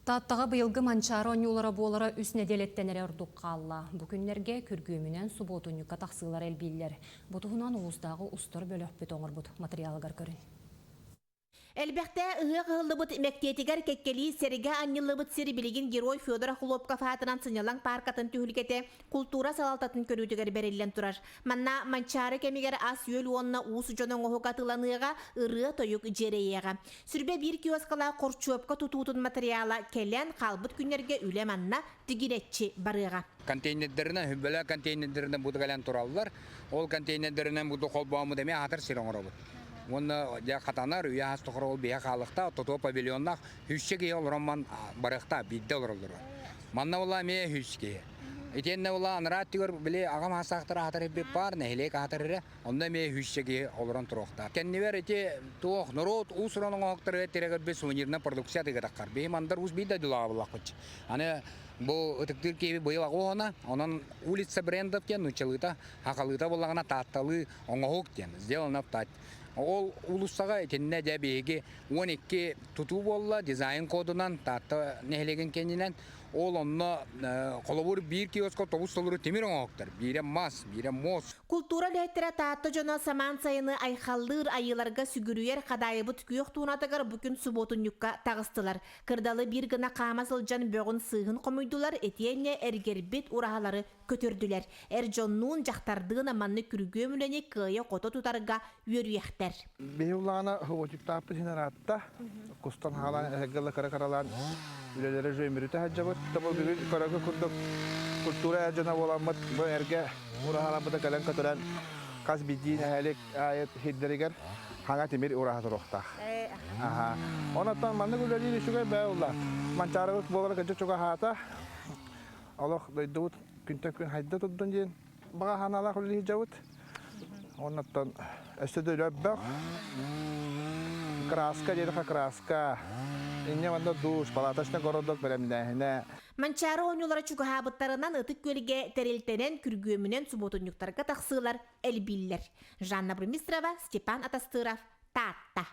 Тааттаҕа быйылгы Манчаары оонньуулара буолара үс нэдиэлэттэн эрэ ордук хаалла. Бу күннэргэ күргүөмүнэн субуотунньукка тахсыылар элбииллэр. Бу туһунан улуустааҕы устар бөлөхпүт оҥорбут матырыйаалыгар көрүн. Элбэхтэ ыһыах ыһыллыбыт мэктиэтигэр кэккэлии сэргэ анньыллыбыт сир билигин Герой Федор Охлопков аатынан сынньалаҥ пааркатын түһүлгэтэ култуура салалтатын көрүүтүгэр бэриллэн турар. Манна Манчаары кэмигэр ас-үөл уонна уус дьон оҥоһук атыыланыаҕа, ырыа-тойук дьиэрэйиэҕэ. Сүрбэ биир киоскалаах хорчуопка тутуутун матырыйаала кэлэн, хаалбыт күннэргэ үлэ манна тигинэччи барыаҕа. Контейнердэринэн, хүббэлээх контейнердэринэн бу кэлэн тураллар. Ол контейнердэринэн бу холбооммут эмиэ аһатар сир оҥоробут. Уонна дьэ хатанар, үйэ аас тухары ол биһэ хаалыахтаах, тотуо павильоннаах үсчэ киһи олорон ман барыахтаах, биирдэ олороллор. Манна була эмиэ үс киһи. Итиэннэ була анараа өттүгэр били аҕам аастаахтар аһатар ирбит баар, нэһилиэк аһатар эрэ, онно эмиэ үсчэ киһи олорон туруохтаах. Кэннибэр ити туох норуот уус-уран оҥоһуктарыгар тирэгэрбит сувенирнай продукция атыыга Биһи мандар уус биир дойдулааҕа Аны бу ытыктыыр киһи быйыл аҕуоһана, онон улица брендов диэн нууччалыыта, хахалыыта буоллаҕына таатталыы оҥоһук диэн, сделано в Тат. Ол уулуссаҕа итиннэ дьэ биһиги 12 тутуу буолла дизайн кодунан Таатта нэһилиэгин кэннинэн ол онно холобур биир киоска тобус толору тимир оҥоһуктар биирэ мас биирэ муос. Култуура үлэһиттэрэ Таатта дьоно самаан сайыны айхаллыыр айыыларга сүгүрүйэр Хадаайыбыт күөх туунатыгар бу күн субуотунньукка таҕыстылар. Кырдалы биир гына хаама сылдьан бөҕүн-сыыһын хомуйдулар итиэннэ эргэрбит ураһалары көтүрдүлэр. Эр дьоннуун, дьахтардыын маннык күргүөм үлэни кыайа-хото тутарга үөрүйэхтэр. Биһи улаана хоботиктаахпыт иһин ыраатта. Кустан хаалаан эһэргэлэ кыра-кыралаан үлэлэри уже үмүрүтэ сылдьабыт. Бу бүгүн көрөргө курдук культура эр дьоно буоламмыт бу эргэ ураһаларбыта кэлэн көтөрөн хас биирдии нэһилик аайы сирдэригэр хаҥа тимир ураһа туруохтаах. Аха. Онон маннык үлэлиир үчүгэй бээ улла. Манчаарыбыт буолара кырдьык чугаһаата. Олох дойдубут күнтэн күн хайда турдун диэн баҕа санаалаах үлэлии сылдьабыт. Оннуттан өссө да өлөрбөх. Краска диэтэххэ краска. Инньэ манна душ, палаточный городок бэлэмнээһинэ. Манчаары оонньуулара чугаһаабыттарынан Ытык Күөлгэ тэрилтэнэн күргүөмүнэн субуотунньуктарга тахсыылар элбииллэр. Жанна Бурмистрова, Степан Атастыров, Таатта.